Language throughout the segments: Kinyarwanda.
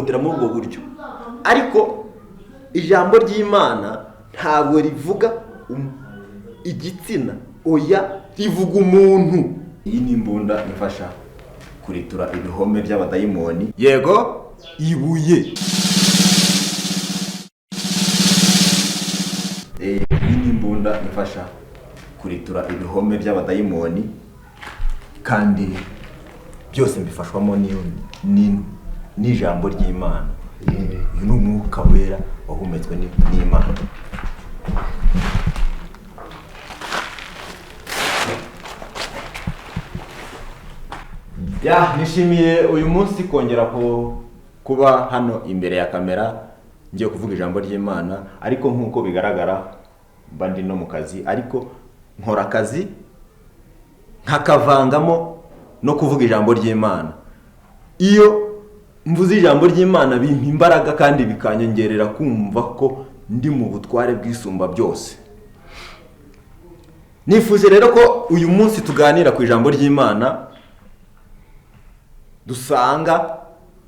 Muri ubwo buryo, ariko ijambo ry'Imana ntabwo rivuga igitsina, oya, rivuga umuntu. Iyi ni imbunda ifasha kuritura ibihome by'abadayimoni. Yego, ibuye. Iyi ni imbunda ifasha kuritura ibihome by'abadayimoni, kandi byose mbifashwamo n'ijambo ry'Imana. Uyu ni umwuka wera wahumetswe n'Imana. Ya, nishimiye uyu munsi kongera kuba hano imbere ya kamera ngiye kuvuga ijambo ry'Imana, ariko nk'uko bigaragara mba ndi no mu kazi, ariko nkora akazi nkakavangamo no kuvuga ijambo ry'Imana. Iyo mvuze ijambo ry'Imana bimpa imbaraga kandi bikanyongerera kumva ko ndi mu butware bw'isumba byose. Nifuje rero ko uyu munsi tuganira ku ijambo ry'Imana dusanga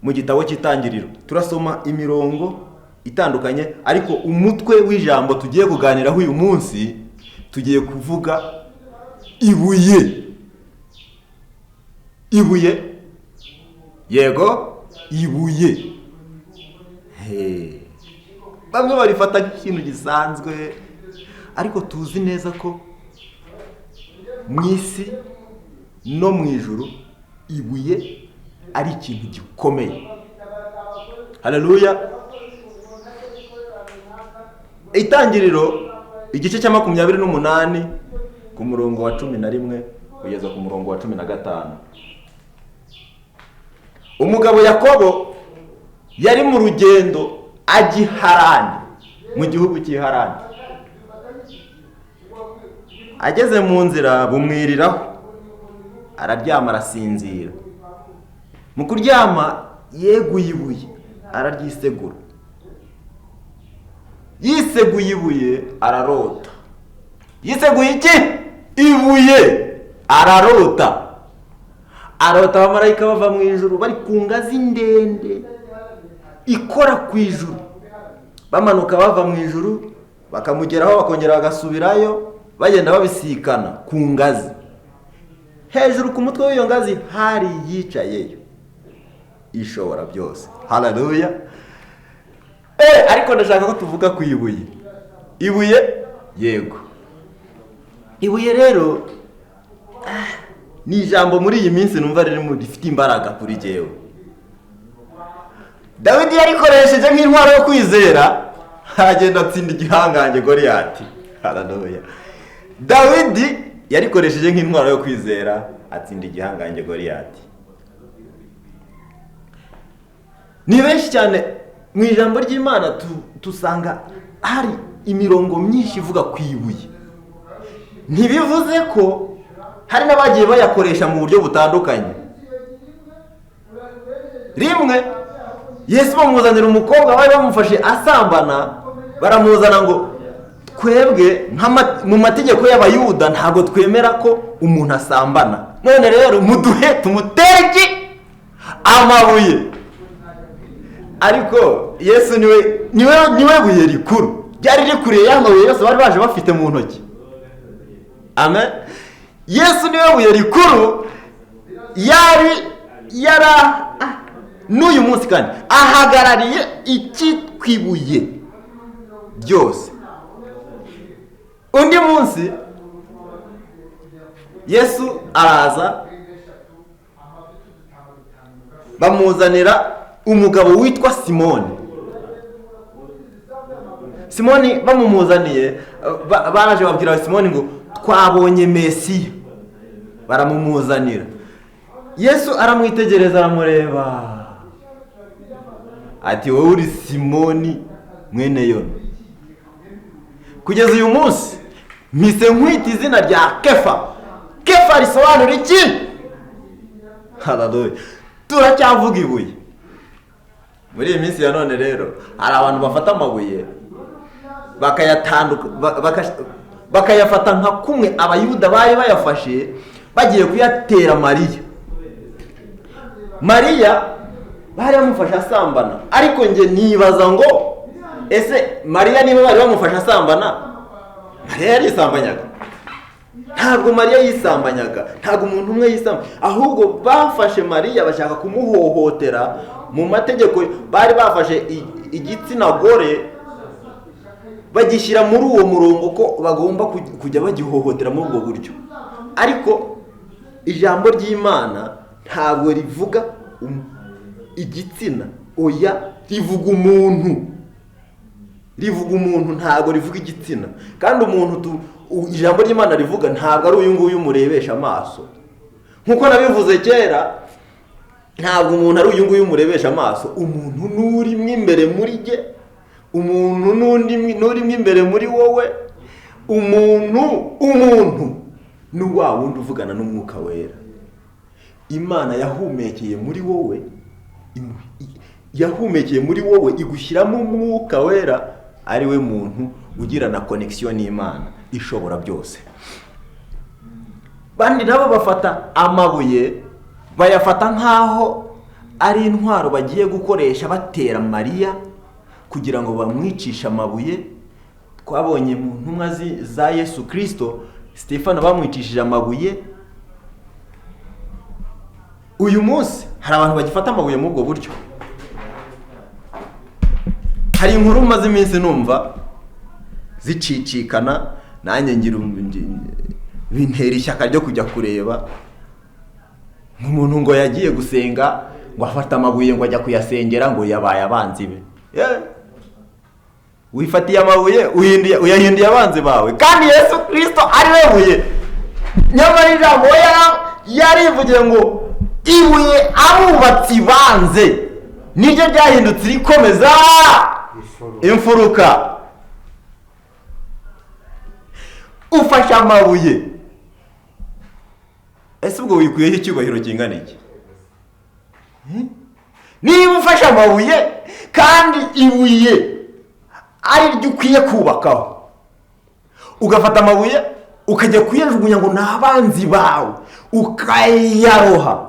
mu gitabo cy'Itangiriro. Turasoma imirongo itandukanye, ariko umutwe w'ijambo tugiye kuganiraho uyu munsi, tugiye kuvuga ibuye. Ibuye, yego, ibuye. Bamwe barifata nk'ikintu gisanzwe, ariko tuzi neza ko mu isi no mu ijuru ibuye ari ikintu gikomeye. Haleluya. Itangiriro igice cya 28 ku murongo wa 11 kugeza ku murongo wa 15. Umugabo Yakobo yari mu rugendo ajya i Harani, mu gihugu cy'i Harani. Ageze mu nzira bumwiriraho, araryama arasinzira. Mu kuryama yeguye ibuye araryisegura. Yiseguye ibuye ararota. Yiseguye iki? Ibuye ararota. Arota abamarayika bava mu ijuru bari ku ngazi ndende ikora ku ijuru, bamanuka bava mu ijuru bakamugeraho, bakongera bagasubirayo, bagenda babisikana ku ngazi. Hejuru ku mutwe w'iyo ngazi hari yicayeyo ishobora byose. Haleluya. Ariko ndashaka ko tuvuga ku ibuye. Ibuye, yego. Ibuye rero ni ijambo muri iyi minsi numva ririmo rifite imbaraga kuri jyewe. Dawidi yarikoresheje nk'intwaro yo kwizera, aragenda atsinda igihangange Goliyati. Haleluya. Dawidi yarikoresheje nk'intwaro yo kwizera, atsinda igihangange Goliyati. Ni benshi cyane mu ijambo ry'Imana tusanga hari imirongo myinshi ivuga ku ibuye. Ntibivuze ko hari n'abagiye bayakoresha mu buryo butandukanye. Rimwe Yesu bamuzanira umukobwa bari bamufashe asambana, baramuzana ngo twebwe mu mategeko y'Abayuda ntabwo twemera ko umuntu asambana, none rero muduhe tumutere amabuye. Ariko Yesu niwe buye rikuru ryari rikuriye ya mabuye yose bari baje bafite mu ntoki. Amen. Yesu niwe buye rikuru yari yara n'uyu munsi, kandi ahagarariye icyitwa ibuye ryose. Undi munsi Yesu araza bamuzanira umugabo witwa Simoni. Simoni bamumuzaniye, baraje babwira Simoni ngo twabonye Mesiya, baramumuzanira. Yesu aramwitegereza aramureba, ati wowe uri Simoni mwene Yona. Kugeza uyu munsi mpise nkwita izina rya Kefa. Kefa risobanura iki? Haleluya. Turacyavuga ibuye. Muri iyi minsi ya none rero hari abantu bafata amabuye bakayafata nka kumwe Abayuda bari bayafashe bagiye kuyatera Mariya. Mariya Bari bamufashe asambana, ariko nge nibaza ngo ese Mariya niba bari bamufashe asambana, Mariya yarisambanyaga? Ntabwo Mariya yisambanyaga, ntabwo umuntu umwe yisambanya, ahubwo bafashe Mariya bashaka kumuhohotera mu mategeko. Bari bafashe igitsina gore bagishyira muri uwo murongo ko bagomba kujya bagihohotera muri ubwo buryo. Ariko ijambo ry'Imana ntabwo rivuga igitsina, oya, rivuga umuntu. Rivuga umuntu, ntabwo rivuga igitsina. Kandi umuntu ijambo ry'Imana rivuga ntabwo ari uyu nguyu murebesha amaso. Nkuko nabivuze kera, ntabwo umuntu ari uyu nguyu murebesha amaso. Umuntu n'urimo imbere muri jye, umuntu n'urimo imbere muri wowe, umuntu ni wa wundi uvugana n'Umwuka Wera. Imana yahumekeye muri wowe, yahumekeye muri wowe igushyiramo Umwuka Wera, ari we muntu ugirana connection n'Imana ishobora byose. Bandi nabo bafata amabuye bayafata nkaho ari intwaro bagiye gukoresha batera Mariya kugira ngo bamwicishe amabuye. Twabonye mu ntumwa za Yesu Kristo, Stefano bamwicishije amabuye. Uyu munsi hari abantu bagifata amabuye muri ubwo buryo. Hari inkuru maze iminsi numva zicicikana, nanjye ngira bintera ishyaka ryo kujya kureba. Umuntu ngo yagiye gusenga ngo afata amabuye ngo ajya kuyasengera ngo yabaye abanzi be. Wifatiye amabuye uyahinduye abanzi bawe, kandi Yesu Kristo ari we buye. Nyamara ijambo yarivugiye ngo ibuye abubatsi banze niryo ryahindutse rikomeza imfuruka. Ufashe amabuye, ese ubwo wikuyeho icyubahiro kingana iki? Niba ufashe amabuye kandi ibuye ari ryo ukwiye kubakaho, ugafata amabuye ukajya kuyajugunya ngo ni abanzi bawe, ukayaroha.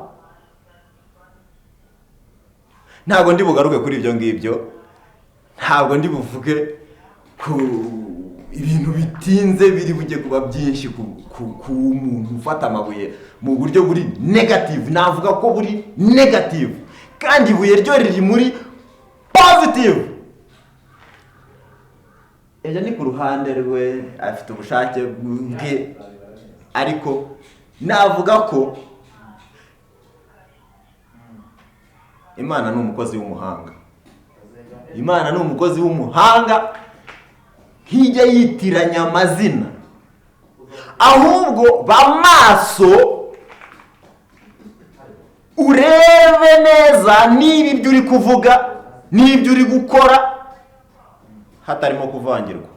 Ntabwo ndi bugaruke kuri ibyo ngibyo, ntabwo ndi buvuge ku ibintu bitinze biri bujye kuba byinshi ku muntu ufata amabuye mu buryo buri negative. Navuga ko buri negative, kandi ibuye ryo riri muri positive. Ejo ni ku ruhande rwe, afite ubushake bwe, ariko navuga ko Imana ni umukozi w'umuhanga. Imana ni umukozi w'umuhanga, ntijya yitiranya amazina, ahubwo bamaso urebe neza niba ibyo uri kuvuga n'ibyo uri gukora hatarimo kuvangirwa.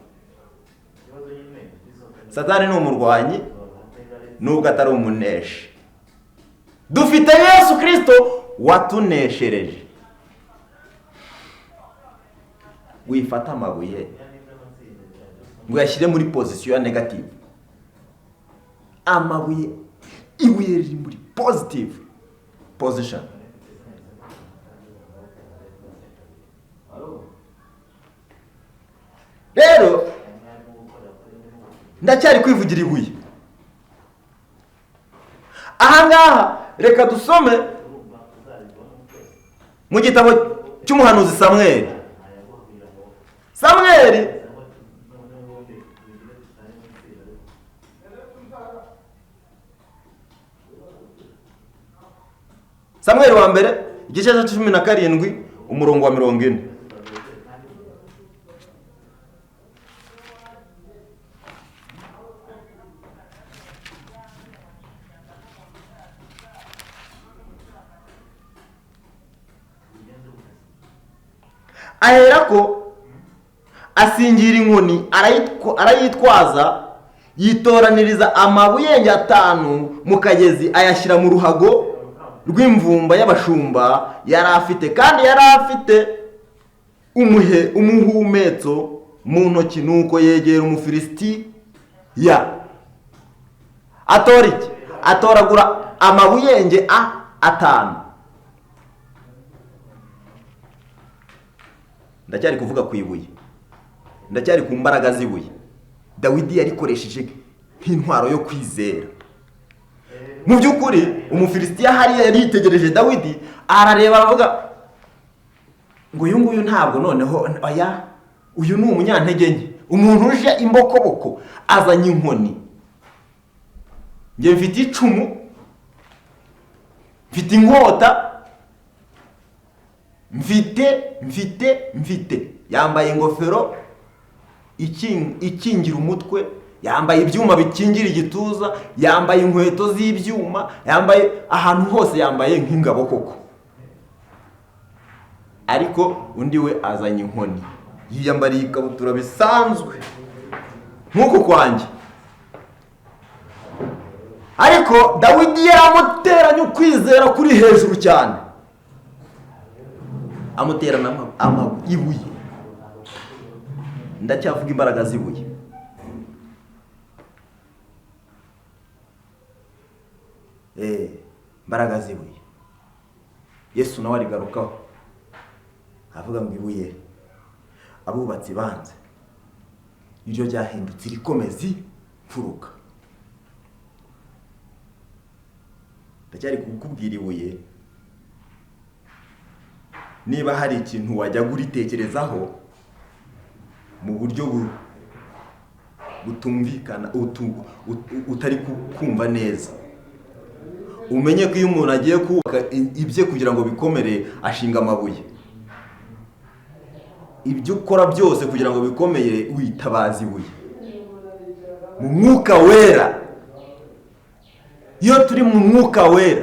Satani ni umurwanyi nubwo atari umuneshi. Dufite Yesu Kristo watuneshereje. Wifata amabuye ngo yashyire muri position ya negative. Amabuye, ibuye riri muri positive position. Rero ndacyari kwivugira ibuye. Ahangaha reka dusome mu gitabo cy'umuhanuzi Samweli. Samweli Samweli wa mbere igice cya 17 umurongo wa 40. Aherako asingira inkoni arayitwaza, yitoraniriza amabuye 5 mu kagezi, ayashyira mu ruhago rw'imvumba y'abashumba yari afite, kandi yari afite umuhumetso mu ntoki. Nuko yegera Umufilisitiya, atora iki? Atoragura amabuyenge 5. Ndacyari kuvuga ku ibuye, ndacyari ku mbaraga z'ibuye. Dawidi yarikoresheje nk'intwaro yo kwizera. Mu by'ukuri Umufilisitiya hariya yari yitegereje Dawidi, arareba aravuga ngo uyu nguyu ntabwo noneho, oya, uyu ni umunyantege nke, umuntu uje imbokoboko azanye inkoni, njye mfite icumu, mfite inkota, mfite. Yambaye ingofero ikingira umutwe, yambaye ibyuma bikingira igituza, yambaye inkweto z'ibyuma, yambaye ahantu hose, yambaye nk'ingabo koko. Ariko undi we azanye inkoni, yiyambariye ikabutura bisanzwe nk'uku kwanjye. Ariko Dawidi yaramuteranye ukwizera kuri hejuru cyane, amuterana ibuye. Ndacyavuga imbaraga z'ibuye. Imbaraga z'ibuye Yesu nawe arigarukaho avuga ngo ibuye abubatsi banze niryo ryahindutse irikomezi mfuruka. Ndacyari kukubwira ibuye, niba hari ikintu wajya uritekerezaho mu buryo butumvikana, utari kumva neza, umenye ko iyo umuntu agiye kubaka ibye kugira ngo bikomere ashinga amabuye. Ibyo ukora byose kugira ngo bikomere witabaza ibuye. Mu mwuka wera, iyo turi mu mwuka wera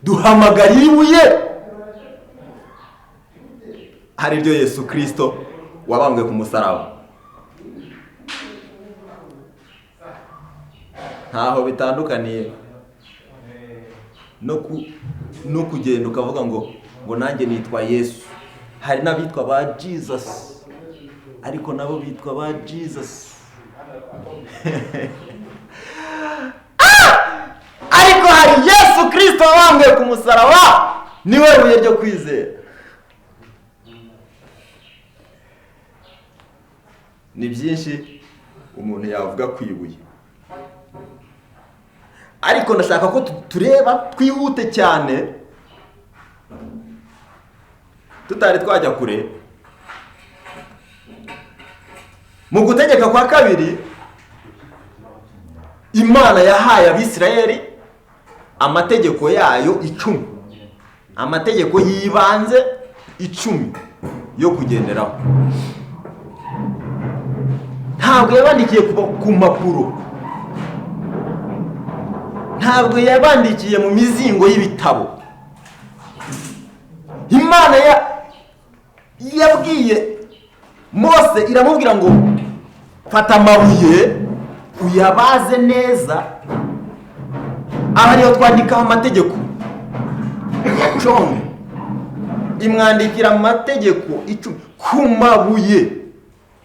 duhamagara ibuye, hari ryo Yesu Kristo wabambwe ku musaraba. Ntaho bitandukaniye no kugenda ukavuga ngo nanjye nitwa Yesu. Hari n'abitwa ba Jesus, ariko nabo bitwa ba Jesus. Ariko hari Yesu Kristo wabambwe ku musaraba, niwe buye ryo kwizera. Ni byinshi umuntu yavuga ku ibuye, ariko ndashaka ko tureba twihute cyane tutari twajya kure. Mu gutegeka kwa kabiri, Imana yahaye Abisirayeli amategeko yayo 10, amategeko yibanze 10 yo kugenderaho. Ntabwo yabandikiye ku mpapuro, ntabwo yabandikiye mu mizingo y'ibitabo. Imana yabwiye Mose, iramubwira ngo fata amabuye uyabaze neza, aha niyo twandikaho amategeko. Yaconge imwandikira amategeko 10 ku mabuye.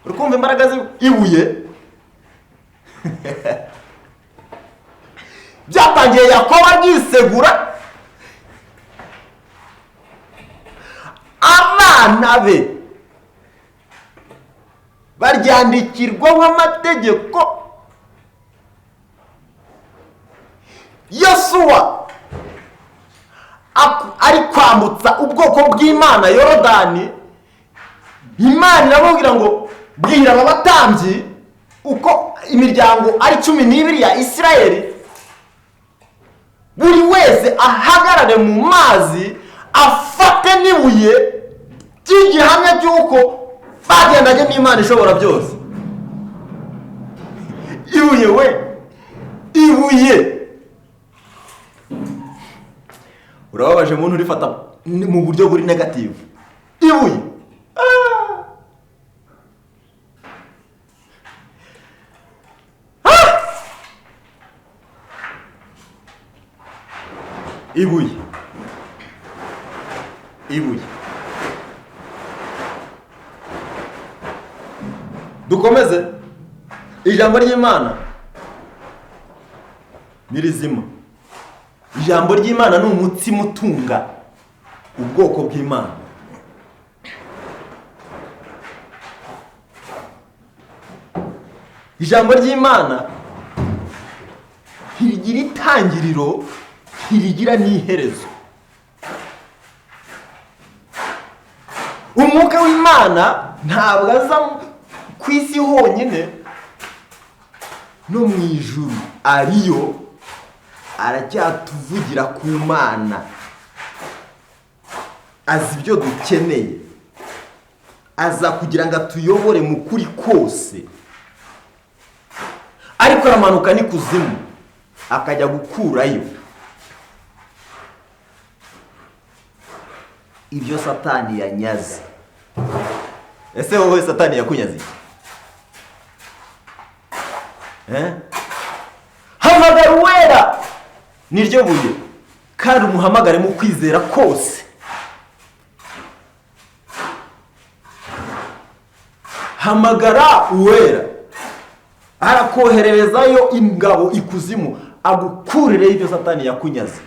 Urikumva imbaraga z'ibuye? Byatangiye Yakobo aryisegura, abana be baryandikirwaho amategeko. Yosuwa ari kwambutsa ubwoko bw'Imana Yorodani, Imana iramubwira ngo bwira aba batambyi uko imiryango ari 12 ya Isirayeli, buri wese ahagarare mu mazi afate n'ibuye ry'igihamya cy'uko bagendanye n'Imana ishobora byose. Ibuye we, ibuye. Urababaje umuntu urifata mu buryo buri negative. Ibuye. Ibuye. Ibuye. Dukomeze. Ijambo ry'Imana ni rizima. Ijambo ry'Imana ni umutsima utunga ubwoko bw'Imana. Ijambo ry'Imana ntirigira itangiriro, ntirigira n'iherezo. Umwuka w'Imana ntabwo aza ku isi honyine, no mu ijuru ariyo, aracyatuvugira ku Mana. Azi ibyo dukeneye, aza kugira ngo atuyobore mu kuri kose. Ariko aramanuka n'ikuzimu akajya gukurayo ibyo Satani yanyaze. Ese wowe Satani yakunyaze iki? Hamagara uwera niryo buye, kandi umuhamagare mu kwizera kose. Hamagara uwera, arakohererezayo ingabo ikuzimu, agukurireyo ibyo Satani yakunyaze.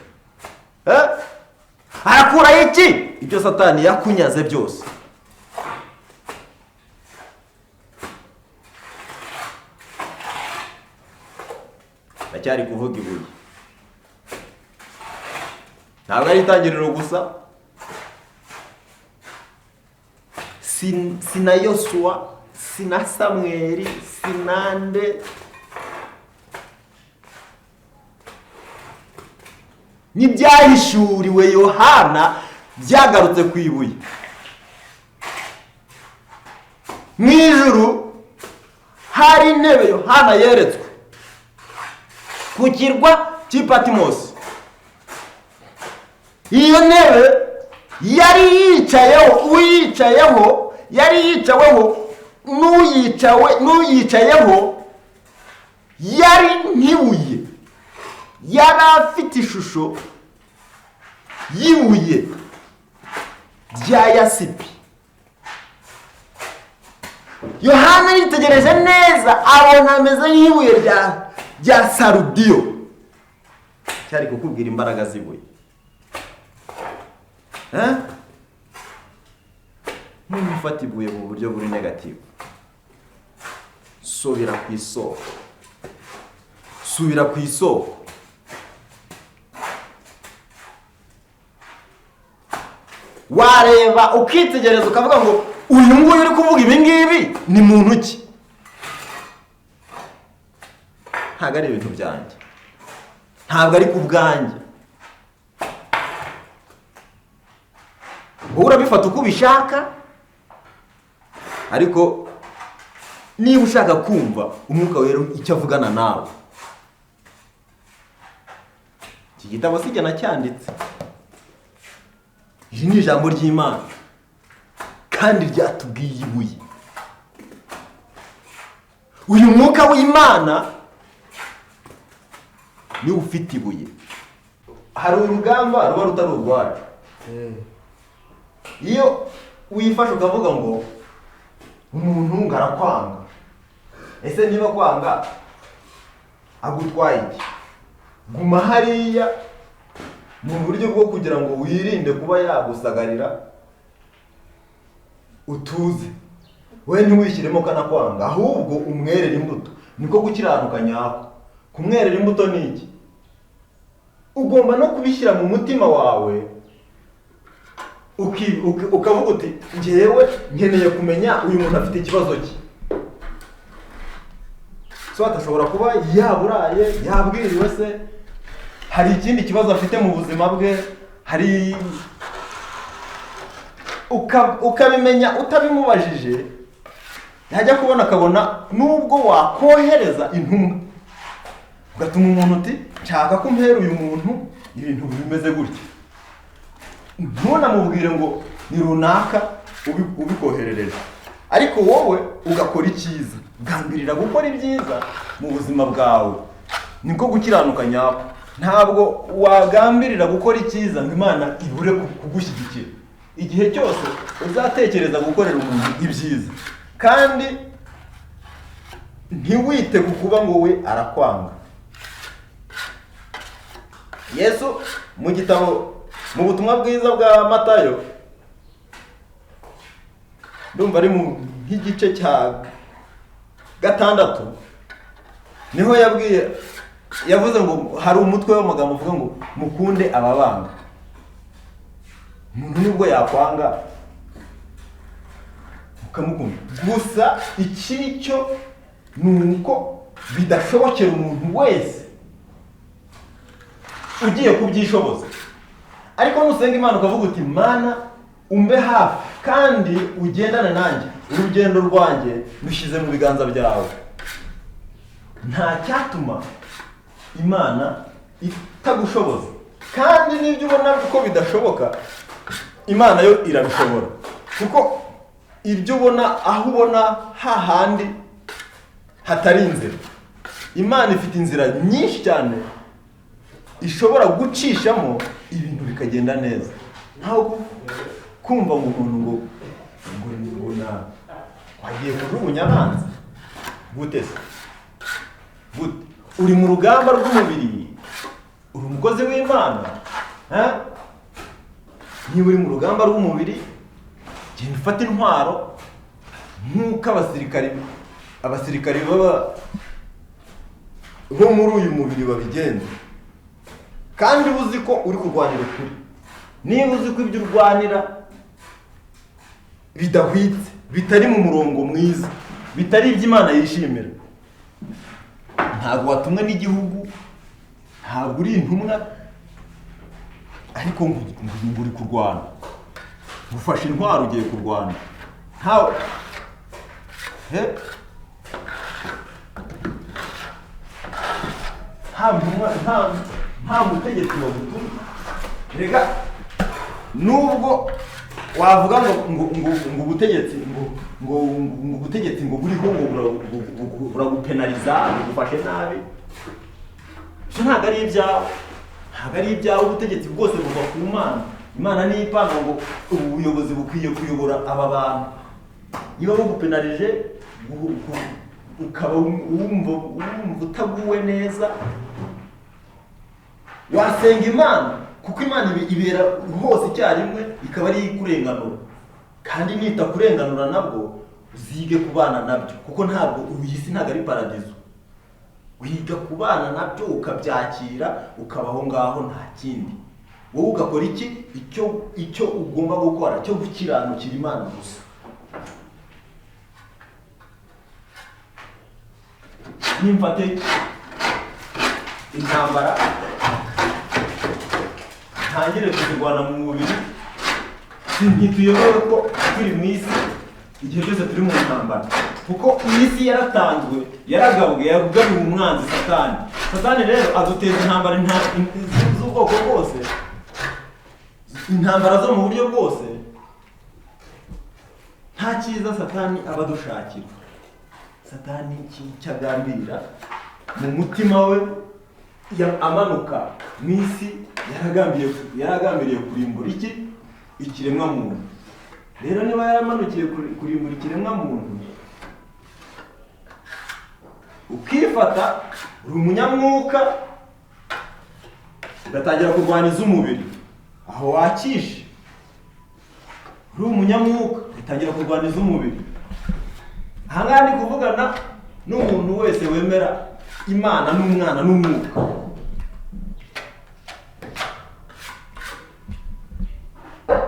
Arakurayo iki? Ibyo Satani yakunyaze byose. Ndacyari kuvuga ibuye. Ntabwo ari itangiriro gusa. Sina Yosuwa, sina Samweli, sinande n'ibyahishuriwe Yohana byagarutse ku ibuye. Mu ijuru hari intebe Yohana yeretswe ku kirwa cy'i Patimosi. Iyo ntebe yari yicayeho, uyicayeho yari yicaweho n'uyicayeho yari nk'ibuye, yari afite ishusho y'ibuye rya yasipi. Yohana yitegereje neza abona ameze nk'ibuye rya sarudiyo. Cyari kukubwira imbaraga z'ibuye. Ntufate ibuye mu buryo buri negative. Subira ku isoko. Subira ku isoko. Wareba ukitegereza ukavuga ngo uyu nguyu uri kuvuga ibi ngibi ni muntu ki? Ntabwo ari ibintu byanjye, ntabwo ari ku bwanjye. Wowe urabifata uko ubishaka, ariko niba ushaka kumva Umwuka Wera icyo avugana nawe, iki gitabo sijya nacyanditse. Iri ni ijambo ry'Imana kandi ryatubwiye ibuye. Uyu mwuka w'Imana niwe ufite ibuye. Hari urugamba ruba rutari urwacu. Iyo wifashe ukavuga ngo umuntu ngarakwanga, ese niba kwanga agutwaye iki? Guma hariya mu buryo bwo kugira ngo wirinde kuba yagusagarira, utuze. We ntiwishyiremo kanakwanga, ahubwo umwerere imbuto. Niko gukiranuka nyako. Kumwerera imbuto ni iki? Ugomba no kubishyira mu mutima wawe, ukavuga uti njyewe nkeneye kumenya uyu muntu afite ikibazo ki. So atashobora kuba yaburaye, yabwiriwe se, hari ikindi kibazo afite mu buzima bwe, hari ukabimenya utabimubajije. Yajya kubona akabona nubwo wakohereza intumwa ugatuma umuntu uti nshaka ko umpera uyu muntu ibintu bimeze gutya, ntunamubwire ngo ni runaka ubikoherereje, ariko wowe ugakora icyiza. Gambirira gukora ibyiza mu buzima bwawe, niko gukiranuka nyako. Ntabwo wagambirira gukora icyiza ngo Imana ibure kugushyigikira. Igihe cyose uzatekereza gukorera umuntu ibyiza kandi ntiwite ku kuba ngo we arakwanga. Yesu mu gitabo, mu butumwa bwiza bwa Matayo, ndumva ari mu nk'igice cya 6, Niho yabwiye, yavuze ngo hari umutwe w'amagambo uvuga ngo mukunde ababanga. Umuntu nubwo yakwanga ukamukunda. Gusa ikiri cyo ni uko bidashobokera umuntu wese ugiye kubyishoboza. Ariko nusenga Imana ukavuga uti Mana umbe hafi kandi ugendane nanjye, urugendo rwanjye rushyize mu biganza byawe, nta cyatuma Imana itagushoboza. Kandi n'ibyo ubona ko bidashoboka, Imana yo irabishobora, kuko ibyo ubona aho ubona hahandi hatari inzira, Imana ifite inzira nyinshi cyane ishobora gucishamo ibintu bikagenda neza. Ntaho kumva ngo umuntu ngo ngo na wagiye kujugunya abanzi gute se? Gute? Uri mu rugamba rw'umubiri, uri umukozi w'Imana, Niba uri mu rugamba rw'umubiri, genda ufate intwaro nk'uko abasirikari baba bo muri uyu mubiri babigenza. Kandi uzi ko uri kurwanira ukuri. Niba uzi ko ibyo urwanira bidahwitse, bitari mu murongo mwiza, bitari iby'Imana yishimira, ntabwo watumwe n'igihugu, ntabwo uri intumwa, ariko ngo uri kurwana, ufashe intwaro ugiye kurwana. Ntawe nta mutegetsi wagutumye. Rega nubwo wavuga ngo ngo ngo ubutegetsi ngo ngo ngo ubutegetsi ngo buriho ngo buragupenaliza, bugufashe nabi, ibyo ntabwo ari ibyawe, ntabwo ari ibyawe. Ubutegetsi bwose buva ku Mana. Imana niyo ipanga ngo ubu buyobozi bukwiye kuyobora aba bantu. Niba bugupenalije ukaba wumva utaguwe neza, wasenga Imana, kuko Imana ibera hose icyarimwe, ikaba ari ikurenganura. Kandi nita kurenganura nabwo uzige kubana nabyo, kuko ntabwo iyi si ntabwo ari paradizo. Wiga kubana nabyo ukabyakira, ukabaho ngaho nta kindi. Wowe ugakora iki? Icyo ugomba gukora cyo gukiranukira Imana gusa. Nimfate intambara ntangire kuzirwana mu mubiri, ntituyobewe ko turi mu isi igihe cyose turi mu ntambara, kuko iyi si yaratanzwe, yaragabwe, yagabiwe umwanzi Satani. Satani rero aduteza intambara z'ubwoko bwose, intambara zo mu buryo bwose. Nta cyiza Satani aba adushakira. Satani cyagambirira mu mutima we, amanuka mu isi, yaragambiriye kurimbura iki? Ikiremwa muntu. Rero niba yaramanukiye kurimbura ikiremwa muntu, ukifata uri umunyamwuka ugatangira kurwanya iz'umubiri, aho wakishe. Uri umunyamwuka ugatangira kurwanya iz'umubiri. Aha ngaha ndi kuvugana n'umuntu wese wemera Imana n'Umwana n'Umwuka.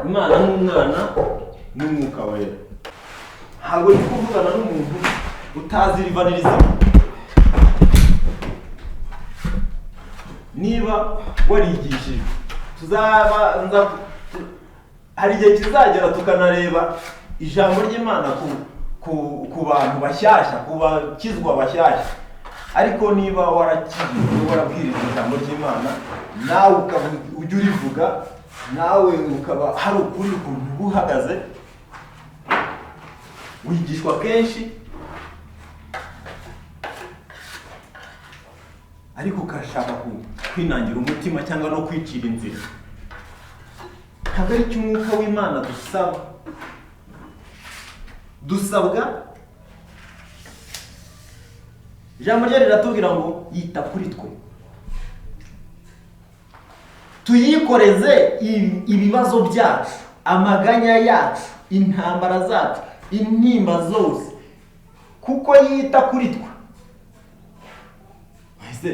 Imana n'Umwana n'Umwuka Wera. Ntabwo ndi kuvugana n'umuntu utazi iriva n'irizima. Niba warigishijwe, hari igihe kizagera tukanareba ijambo ry'Imana ku bantu bashyashya, ku bakizwa bashyashya. Ariko niba warakijijwe, warabwirijwe ijambo ry'Imana, nawe ukaba ujya urivuga, nawe ukaba hari ukuri ukuntu uhagaze, wigishwa kenshi, ariko ukashaka kwinangira umutima cyangwa no kwicira inzira. Ntabwo ari cyo Umwuka w'Imana dusaba. Dusabwa, ijambo rye riratubwira ngo yita kuri twe, tuyikoreze ibibazo byacu, amaganya yacu, intambara zacu, intimba zose, kuko yita kuri twe. Ese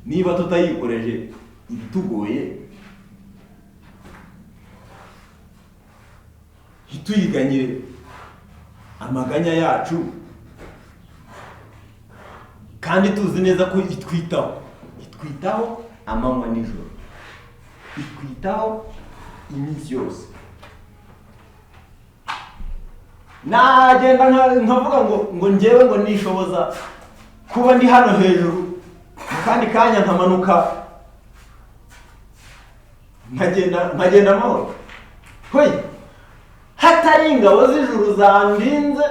niba tutayikoreje ibitugoye, ntituyiganyire amaganya yacu, kandi tuzi neza ko itwitaho, itwitaho amanywa nijoro, itwitaho iminsi yose. Nagenda nkavuga ngo njyewe ngo nishoboza kuba ndi hano hejuru, mu kandi kanya nkamanuka nkagenda amahoro. Hoye hatari ingabo z'ijuru zandinze,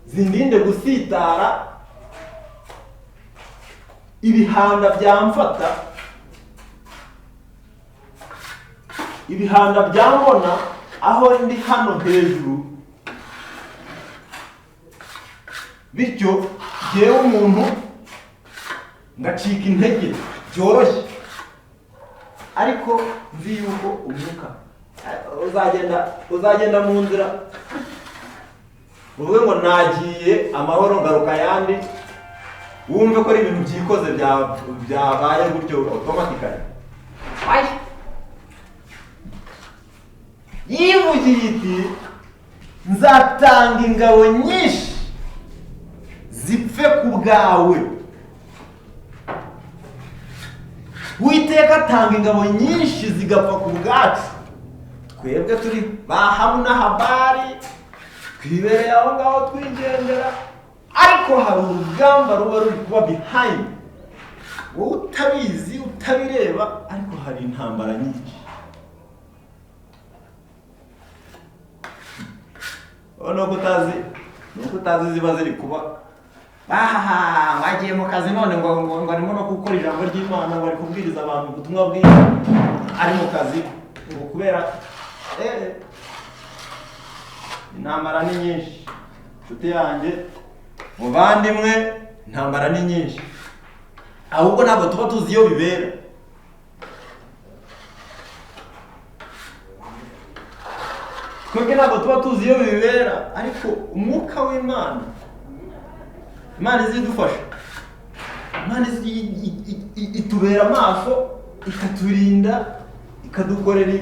zindinde gusitara, ibihanda byamfata, ibihanda byambona aho ndi hano hejuru. Bityo jyewe umuntu ngacika intege byoroshye, ariko nzi yuko umwuka uzagenda mu nzira uvuge ngo nagiye amahoro ngaruka yandi, wumve ko ari ibintu byikoze byabaye gutyo automatically. Yivugiye iti nzatanga ingabo nyinshi zipfe ku bwawe. Uwiteka atanga ingabo nyinshi zigapfa ku bwacu, twebwe turi ba hamwe na habari, twibereye aho ngaho twigendera, ariko hari urugamba ruba ruri kuba behind, wowe utabizi utabireba, ariko hari intambara nyinshi. Nuko utazi ziba ziri kuba. Bagiye mu kazi none ngo arimo no gukora ijambo ry'Imana, ngo ari kubwiriza abantu ubutumwa bwiza ari mu kazi, ngo kubera intambara ni nyinshi. Nshuti yanjye muvandimwe, intambara ni nyinshi, ahubwo ntabwo tuba tuzi iyo bibera. Twebwe ntabwo tuba tuzi iyo bibera, ariko umwuka w'Imana, Imana izidufasha, Imana itubera amaso, ikaturinda, ikadukorera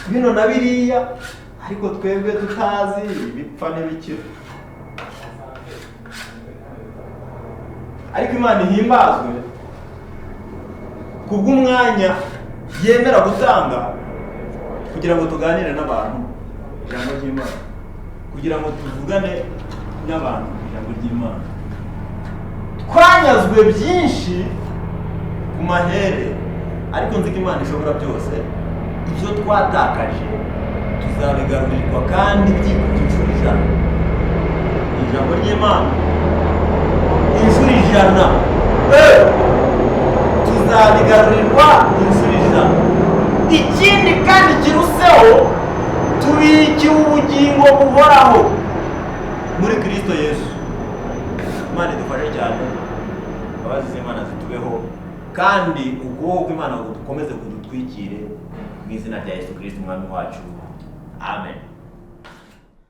bino na biriya, ariko twebwe tutazi ibipfa n'ibikira. Ariko Imana ihimbazwe kubw'umwanya yemera gutanga kugira ngo tuganire n'abantu ijambo ry'Imana, kugira ngo tuvugane n'abantu ijambo ry'Imana. Twanyazwe byinshi ku mahere, ariko nzi ko Imana ishobora byose. Ibyo twatakaje tuzabigarurirwa kandi byikubye inshuro 100. Ijambo ry'Imana inshuro 100, tuzabigarurirwa inshuro 100. Ikindi kandi kiruseho, tubikiwe ubugingo buhoraho muri Kristo Yesu. Imana idufashe cyane, imbabazi z'Imana zitubeho, kandi ukuboko kw'Imana dukomeze kudutwikire mu izina rya Yesu Kristo umwami wacu. Amen.